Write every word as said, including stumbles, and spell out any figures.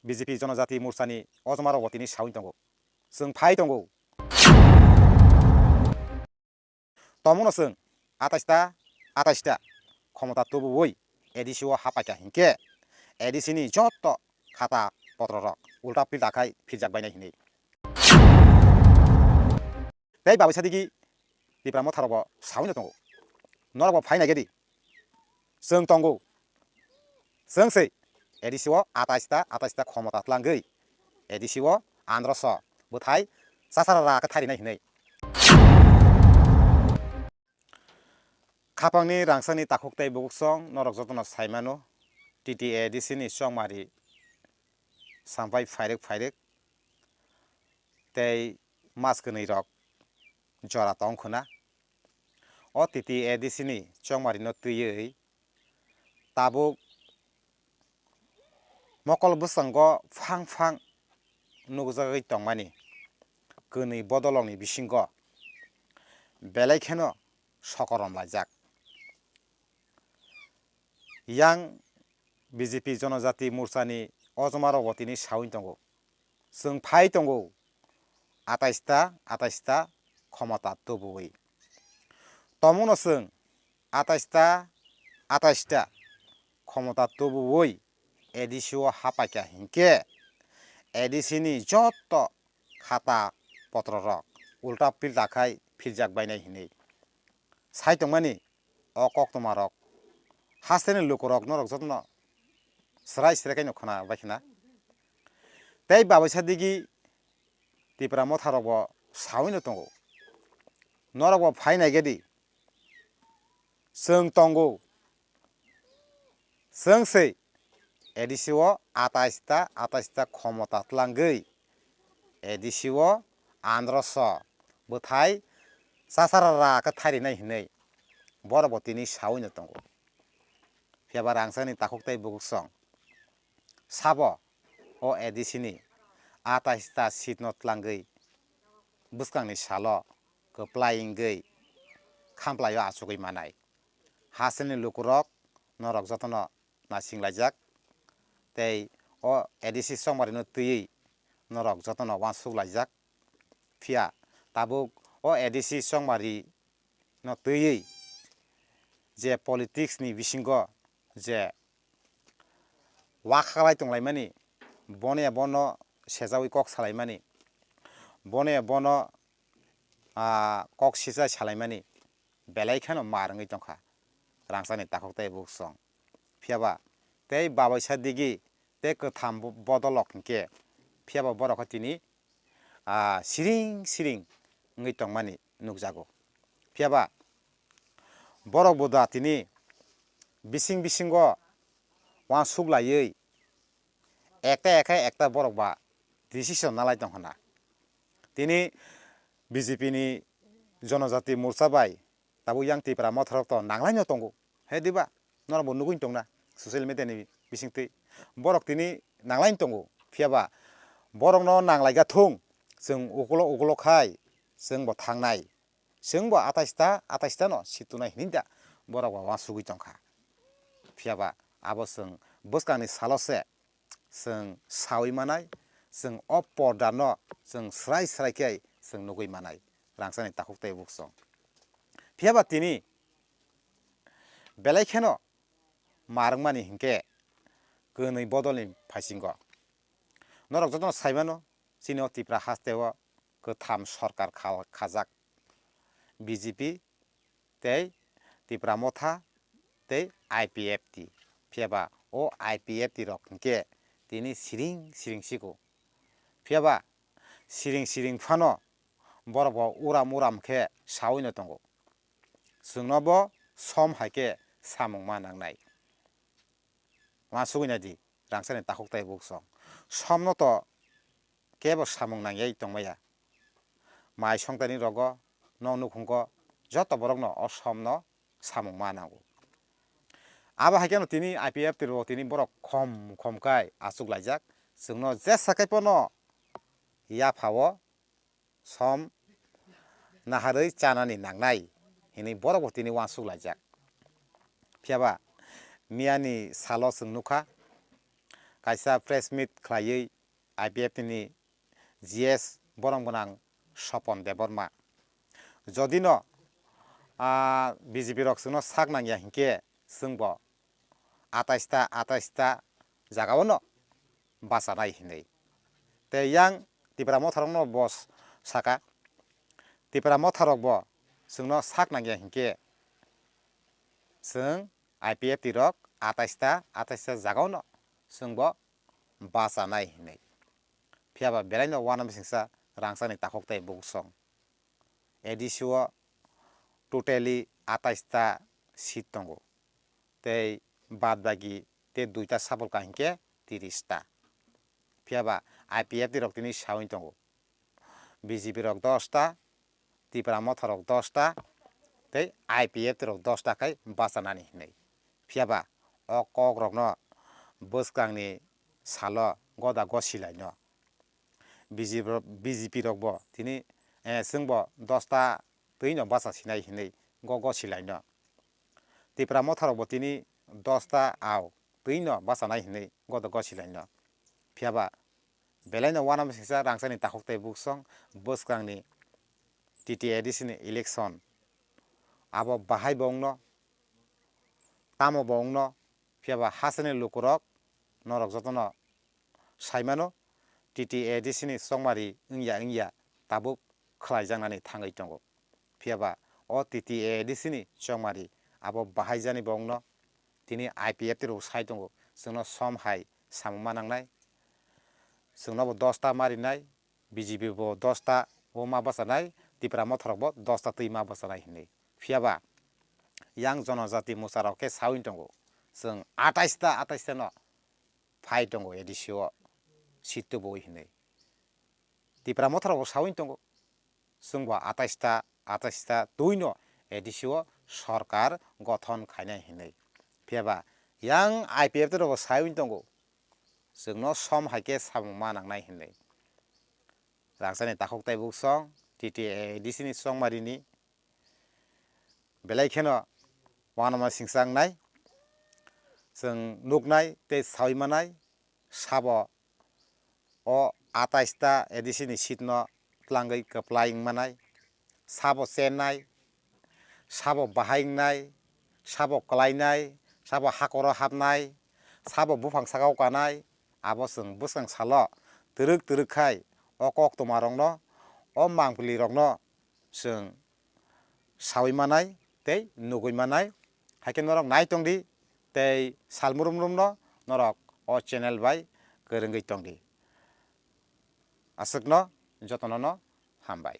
B J P Jonojati Morchani ojmarok bo tini sawi tongo. Chwng phai tongo. Tongmungno chwng atais ta, atais ta khomota tubuwi A D C o hapaikha hinkhe A D C ni joto khata potrorok ulta pilta khai philjak bainai hinwi. Tei babai sadigi Tipra motharokbo sawino tongo. Norokbo phai naigedi. Chwng tongo. Chwng se A D C o atais ta, atais ta khomota tlangwi A D C o androso bwthai chasarara khe tharinai hinwi. Khapangni rangchakni takhuk tei bukuksong norok jotono saimano, T T A D C ni chongmari sampai phairwk phairwk tei mas kwnwirok jora tong khwna. O T T A D C ni chongmarino twiwi tabuk mokol bwskango phang phang nukjagwi tongmani kwnwi bodolrokni bisingo belai kheno sokorom laijak. Yang B J P Jonojati Morchani ojmarokbo tini sawi tongo, chwng phai tongo atais ta, atais ta khomota tubuwi. Tongmungno chwng atais ta, atais ta khomota tubuwi A D C o hapaikha hinkhe A D C ni joto khata potrorok ulta pilta khai philjak bainai hinwi sai tongmani o koktwmarok hasteni lukurok norok jotono srai srai khaino khwna bai khna. Tei babai sadigi Tipra motharokbo sawino tongo. Norokbo phai naigedi. Chwng tongo. Chwng se A D C o atais ta, atais ta khomota tlangwi A D C o androso bwthai chasarara khe tharinai hinwi borokbo tini sawino tongo. Phiyaba rangchakni takhuk tei bukuksong sabo o A D C ni atais ta seat no tlangwi bwskangni salo kwplai wngwi khamplaio achugwi manai. Hasteni lukurok norok jotono naising laijak tei o A D C chongmarino twiwi norok jotono uansuk laijak. Phiya tabuk o A D C chongmari no twiwi je politics ni bisingo je wakhaklai tonglaimani, bono ya bono sejawi kok salaimani, bono ya bono, ah, kok sijai salaimani belai kheno mar wngwi tongkha rangchakni takhuk tei bukuksong. Phiyaba tei babai sadigi tei kwtham bo-, bodolrok hinkhe phiyaba borok khe tini ah, siring siring wngwi tongmani nukjago. Phiyaba borok bo da tini bising bisingo uansuk laiwi ekta ekha ekta borok ba decision nalai tong khna. Tini B J P ni Jonojati Morcha bai tabuk yang Tipra motharok to nanglaino tongo. He diba? Norok bo nugwi tongna social media ni bisingtwi. Borok tini nanglaino tongo. Phiyaba borokno nanglaika thung, chwng ukulo ukulo khai chwng bo thangnai. Chwng bo atais ta, atais ta no situnai hinwi da borok bo uansugwi tongkha. Phiyaba abo chwng bwskangni salo se chwng sawi manai, chwng o pordano chwng srai srai khe chwng nugwi manai, rangchakni takhuk tei bukuksong. Phiyaba tini belai kheno mar wngmani hinkhe kwnwi bodolni phaisingo. Norok jotono saimano, chini o Tipra hasteo kwtham sorkar khal-, khajak B J P tei Tipra Motha tei I P F T. Phiyaba o I P F T rok hinkhe tini siring siring siko. Phiyaba siring siring phano borok bo uram uram khe sawino tongo. Chwngno bo som hai khe samung ma nangnai. Uansugwi naidi, rangchakni takhuk tei buksong. Somno to kebo samung nangyai tongmaya. Mai songtani rogo, nok nukhungo, joto borokno o somno samung ma nango. Abo hai kheno tini I P F T rok tini borok khom khom khai achuk laijak. Chwngno jesa khai pono yapha o som naharwi chanani nangnai hinwi borok bo tini uansuk laijak. Phiyaba miyani salo chwng nukha, kaisa press meet khlaiwi I P F T ni G S borong gwnang Sopon Debbarma. Jodi no, ah, B J P rok chwngno sak nangya hinkhe chwngbo atais ta, atais ta jagao no bachanai hinwi. Tei yang Tipra Motha rokno bo saka, Tipra Motha rokbo chwngno sak nangya hinkhe chwng I P F T rok atais ta, atais ta jagao no chwngbo bachanai hinwi. Phiyaba belai no uanama singsa rangchakni takhuk tei bukhuk song. A D C o totally atais ta seat tongo. Tei bad bagi tei duita sapol ka hinkhe tiris ta. Phiyaba I P F T rok tini sawi tongo. B J P rok dos ta, Tipra Motha rok dos ta, tei I P F T rok dos ta khai bachanani hinwi. Phiyaba o kok rokno bwskangni salo goda gosi laino. B J P rok, B J P rokbo tini, eh, chwngbo dos ta twi no bacha sinai hinwi go gosi laino. Tipra Motha rokbo tini dos ta au twi no bachanai hinwi goda gosi laino. Phiyaba belai no uanama singsa rangchakni takhuk tei bukhuk song bwskangni T T A D C ni election. Abo bahai bo wngno, tamo bo wngno, phiyaba hasteni lukurok norok jotono saimano T T A D C ni chongmari wngya wngya tabuk khlaijaknani thangwi tongo. Phiyaba o T T A D C ni chongmari abo bahai jani bo wngno tini I P F T rok sai tongo, chwngno som hai samung ma nangnai, chwngnobo dos ta ma rinai, B J P bo dos ta o ma bachanai, Tipra Motha rokbo dos ta twi ma bachanai hinwi. Phiyaba yang jonojati mocha rok khe sawi tongo, chwng atais ta, atais ta no phai tongo A D C o seat tubuwi hinwi. Tipra Motha rokbo sawi tongo, chwngbo atais ta, atais ta twi no A D C o sorkar gothon khainai hinwi. Phiyaba yang I P F T rokbo sawi tongo, chwngno som hai khe samung ma nangnai hinwi. Rangchakni takhuk tei bukhuk song T T A D C ni chongmarini belai kheno uanama singsa wngnai. Chwng nuknai tei sawi manai, sabo o atais ta A D C ni seat no tlangwi kwplai wngmanai, sabo chennai, sabo bahai wngnai, sabo kwlainai, sabo hakoro hapnai, sabo buphang sakao kanai, abo chwng bwskang salo twrwk twrwk khai o koktwma rokno, o mangpili rokno chwng sawi manai tei nugwi manai. Hai khe norok nai tong di tei sal murum murum no norok o channel bai kwrwngwi tong di. Aswkno jotono no hambai.